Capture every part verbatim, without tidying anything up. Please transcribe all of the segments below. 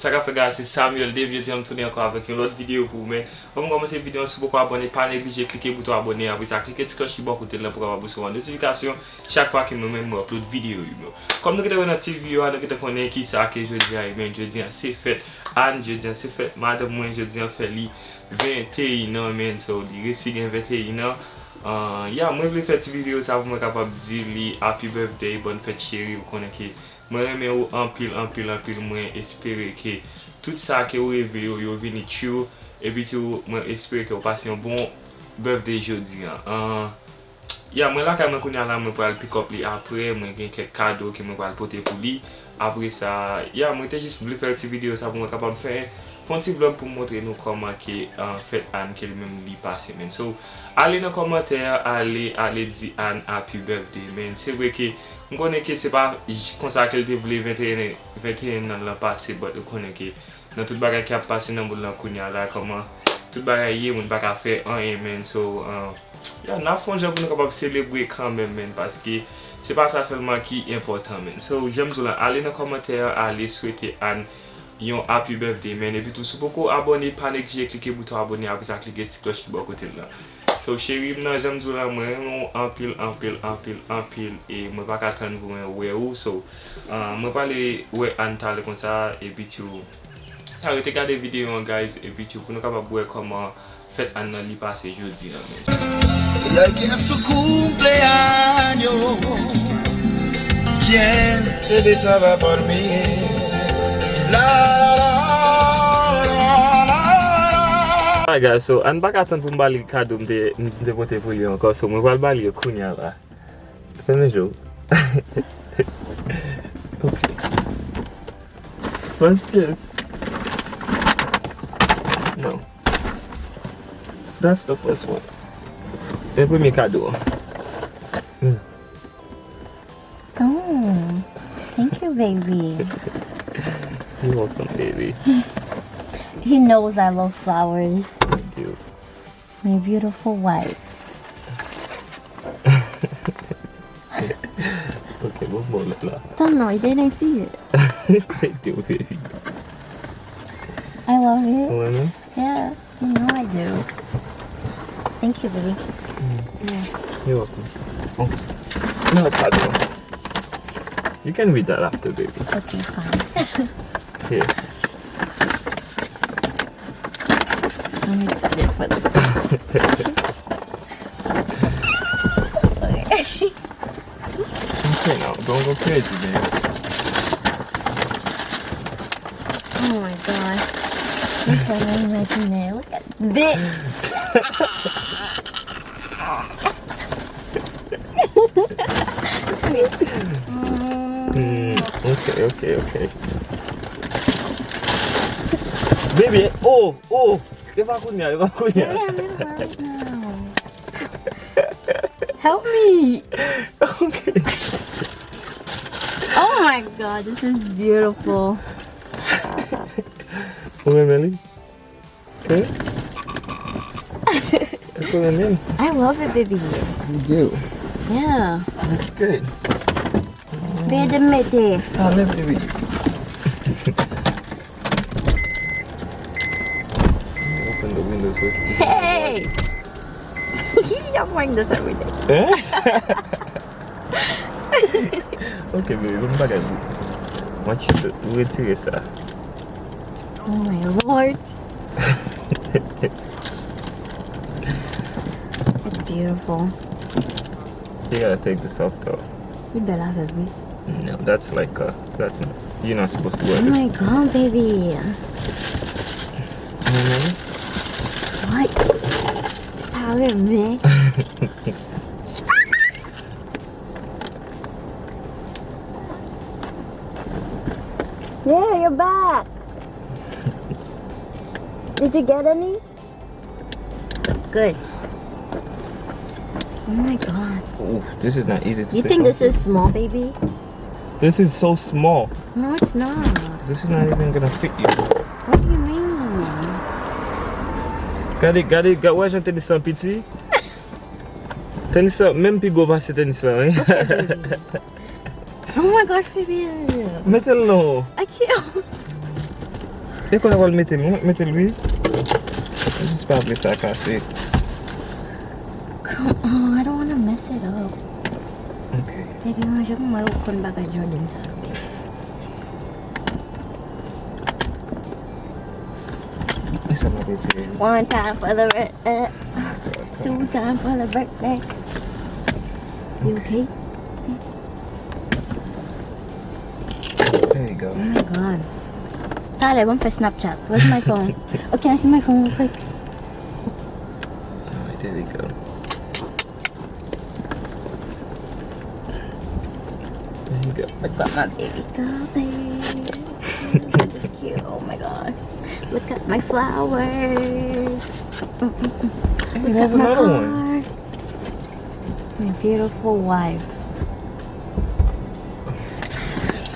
Sa k ap fèt, guys, se Samuel Dave. Jodi a m tounen ankò avèk yon lòt videyo pou ou, men anvan m kòmanse videyo an, si w poko abòne, pa neglije klike bouton abòne, apre sa klike ti klòch ki bò kote l lan pou w kapab resevwa notifikasyon chak fwa ke mwen menm mwen upload videyo yo. Kòm nou gentan wè nan tit videyo a, nou gentan konnen kisa ke jodi a ye, men jodi a se fèt Ann, jodi a se fèt madanm mwen, jodi a fè li venteyen an, men, so li resi gen venteyen an. Ah, ya, mwen vle fè ti videyo sa pou mwen kapab di li happy birthday, bòn fèt cheri, ou konnen ke mwen renmen ou anpil, anpil, anpil. Mwen espere ke tout sa ke ou reve yo, yo vini true. Epi tou, mwen espere ke ou pase yon bon birthday jodi a. Ah, ya, mwen lakay mwen kounye a la, mwen pral pick up li apre, mwen gen kèk kado ke mwen pral pote pou li. Apre sa, ya, mwen te jis vle fè ti videyo sa pou mwen kapab fè, fè yon ti vlog pou m montre nou kòman ke, ah, fèt Ann ke li menm li pase, men. So, ale nan kòmantè, ale, ale di Ann happy birthday, men. Se vre ke m konnen ke se pa j-, konsa ke l te vle venteyen, venteyen an lan pase, but ou konnen ke nan tout bagay ki ap pase nan mond lan kounye a la, kòman tout bagay ye, moun pa ka fè anyen, men. So, ah, ya, n ap fè yon jan pou nou kapab selebre kanmenm, men, paske se pa sa sèlman ki enpòtan, men. So, jan m di w la, ale nan kòmantè an, ale swete Ann yon happy birthday, men. Epi tou, si w poko abòne, pa neglije klike bouton abòne, apre sa klike ti klòch ki bò kote l lan. So, cheri m nan, jan m di w la, mwen renmen w anpil, anpil, anpil, anpil, e mwen pa ka tann pou mwen wè ou. So, ah, mwen prale wè Ann talè konsa, epi tou, ya, rete gade videyo an, guys, epi tou, pou nou kapab wè kòman fèt Ann nan li pase jodi a, men. Lè guest tu cumpleaños, ¿quién te besaba por mí? La, la, la, la, la, la. Alright, guys, so, Ann pa ka tann pou m ba li kado m te, m te pote pou li ankò. So, mwen pral ba li yo kounye a la. Fèmen je w. Ok. First gift. No. That's the first one. E premye kado an. Hmm. Oh, thank you, baby. You're welcome, baby. He knows I love flowers. I do. My beautiful wife. Ok, bon, bon, la, la. Don't know, he didn't see it. I do, baby. I love it. Wè, non? Yeah, you know I do. Thank you, baby. Mm. Yeah. You're welcome. Oh. No, pardon. You can read that after, baby. Okay, fine. Here. I'm excited for this one. Okay, now, don't go crazy, baby. Oh my gosh. This one, I imagine it. Look at this. Mm, okay, okay, okay. Baby, oh, oh. E pa kounye a, e pa kounye a. Yeah, I'm in right now. Help me. Okay. Oh my God, this is beautiful. Ou renmen li? Eh? Ou renmen li? I love it, baby. You do? Yeah. That's good. Bede mete. Ah, men, baby. Open the window so it can. Hey! I'm wearing this every day. Eh? Ok, baby, bon bagay. Mwen ti retire sa. Oh my Lord. It's beautiful. You gotta take this off, though. Li bèl avè l, wi. No, that's like, uh, that's not, you're not supposed to wear this. Oh my God, baby. Mm-hmm. What? Sa renmen. Yeah, you're back. Did you get any? Good. Oh my God. Oof, this is not easy to pick up. You think this is small, baby? This is so small. No, it's not. This is not even gonna fit you. What do you mean? Gade, gade, gade, wè jan tenis lan piti. Tenis lan menm pi gwo pase tenis lan, wi. Okay, baby. Oh my gosh, baby. Mete l non. I can't. E kote w al mete l? Mwen mete l, wi. Jis pa vle sa kase. Come on, I don't wanna mess it up. Ok. Baby, mwen jwenn mwen ou konn bagay Jordan sa, baby. E sa m ap retire. One time for the red, eh, two time for the birthday. You okay? There you go. Oh my God. Talè, ban m fè Snapchat. Where's my phone? Oh, can I see my phone real quick? Alright, there we go. There you go. Look what my baby got me. This is cute. Oh my God. Look at my flowers. Mm, mm, mm. Hey, there's another one. My beautiful wife.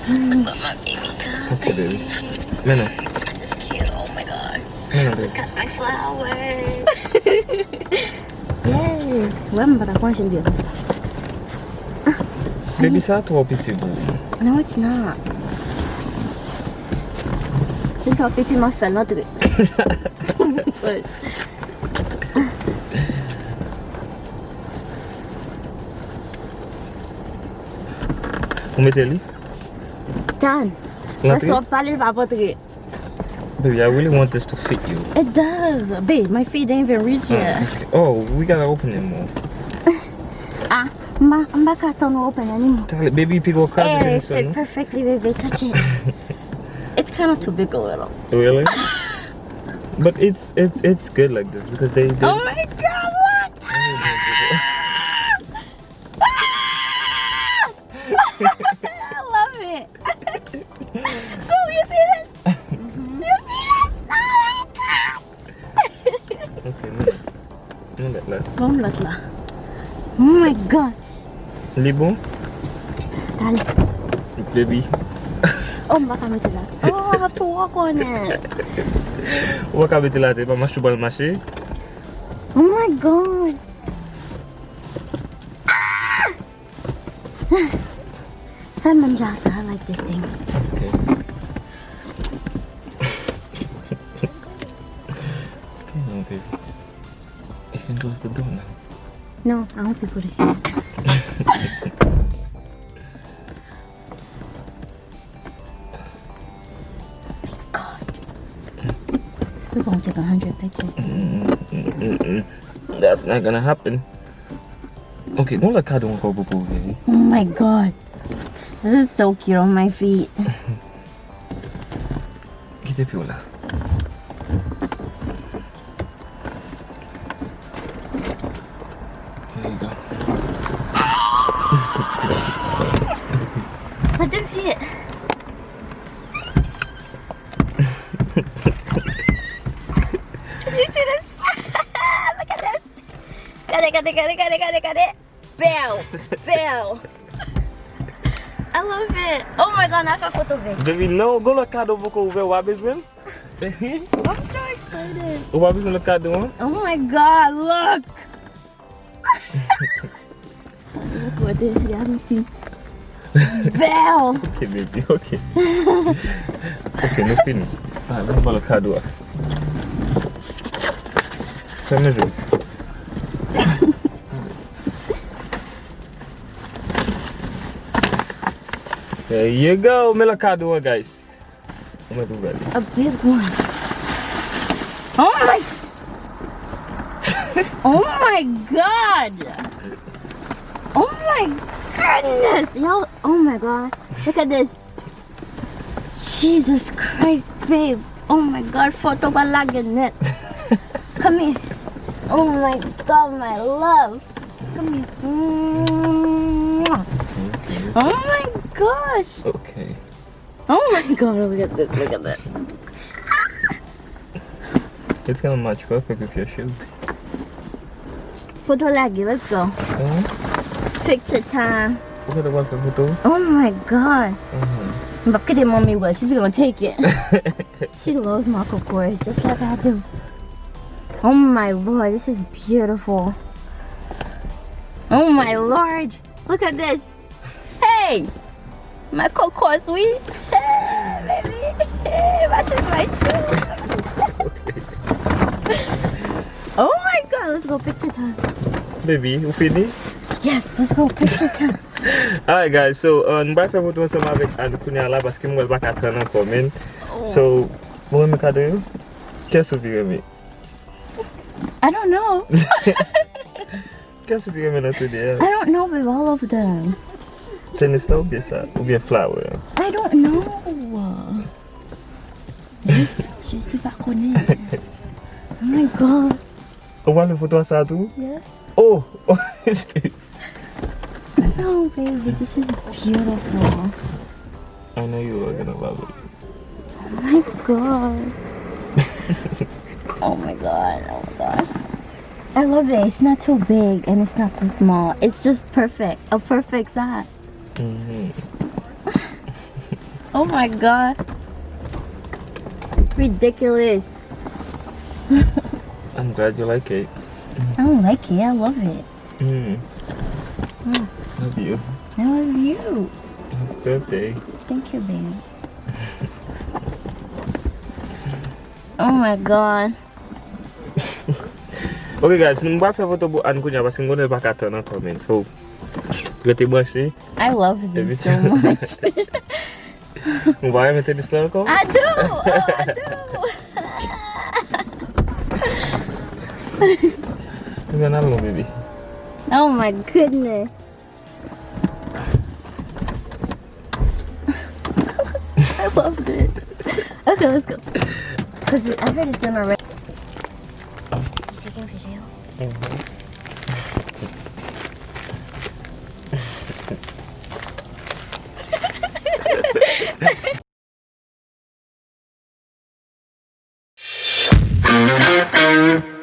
Look what my baby got me. Okay, baby. Mennen. This is cute. Oh my God. Mennen, baby. Look at my flowers. Yay! Wè, m pa ta konn jen byen konsa. Baby, sa twò piti pou ou. No, it's not. Se twò piti, m ap fè l antre. Ou mete li? Tan. L antre? Paske w ap pale, l pa p antre. Baby, I really want this to fit you. It does. Babe, my feet didn't even reach here. Oh, okay. Oh, we gotta open it more. Ah, m pa, m pa ka tann ou open anymore. Tell it, baby, pick up. It fit perfectly, baby. Touch it. It's kind of too big a little. Really? But it's, it's, it's good like this because they, they... Oh my God, look! Ah! Ah! I love it. So, you see this? You see this? Oh my God! Ok, nou la. Nou la, la. Bon, m lòt la. Oh my God! Li bon? Talè. Baby. Oh, m pa ka mete la. Oh, twò konnen. Ou pa ka mete la, te pa mache, ou pral mache. Oh my God! Ah! Fè menm jan sa, I like this thing. Ok. Ok, mon baby. You can close the door now. No, I want people to see. God. We're gonna take a hundred pictures. Mm, mm, mm, mm. That's not gonna happen. Ok, gon lòt kado ankò pou pwouve, wi. Oh my God. This is so cute on my feet. Kite pye w la. There you go. Let them see it. You see this? Look at this. Gade, gade, gade, gade, gade, gade. Bèl! Bèl! I love it! Oh my God, n a fè foto vre. Baby, non, gon lòt kado poko ouvè, w a bezwen l? I'm so excited. Ou pa bezwen lòt kado, an? Oh my God, look! Look what they got me see. Bèl! Ok, baby, ok. Ok, nou fini. Ah, nou ba l kado a. Fèmen je w. There you go, men lòt kado a, guys. Ou mèt ouvè li. A big one. Oh my, oh my God! Oh my goodness! Y'all, oh my God. Look at this. Jesus Christ, babe. Oh my God, foto pa lage nèt. Come here. Oh my God, my love. Come here. Mwah. Oh my gosh. Okay. Oh my God, look at this, look at this. It's gonna match perfect with your shoes. Foto lage, let's go. Mhm. Picture time. Ou kote pral fè foto? Oh my God. Mhm. M pap kite manmi wè, she's gonna take it. She loves my cocos, just like I do. Oh my Lord, this is beautiful. Oh my Lord, look at this. Hey! My cocos, wi. Hey, baby. Hey, my Just my shoe. Oh my God, let's go picture time. Baby, ou fini? Yes, let's go picture time. Alright guys, so uh, nou pral fè foto ansanm avèk Anne kounye a la paske m wè l pa ka tann ankò, man. So, ou renmen kado yo? Kiyès ou pi renmen? I don't know. Kiyès ou pi renmen nan tou de a? I don't know, babe, all of them. Tenis la oubyen sa? Oubyen flower? I don't know. Jis, jis pa konnen. Oh my God. Ou wè foto sa tou? Yeah. Oh, what is this? No, baby, this is beautiful. I know you are gonna love it. Oh my God. Oh my God. Oh my God. I love it. It's not too big and it's not too small. It's just perfect. A perfect size. Mm-hmm. Oh my God. Ridiculous. I'm glad you like it. I don't like it. I love it. Mm. Mm. Love you. I love you. Happy birthday. Thank you, babe. Oh my God. Ok guys, nou pral fè foto pou Anne kounye a paske m konnen l pa ka tann ankò, man. So, rete branche. I love you so much. Ou pa renmen tenis la ankò? I do! Oh, I do! Ou gen alon, baby. Oh my goodness. I love this. Okay, let's go. Cause I bet it's gonna rain. Is he gonna video? Mm-hmm.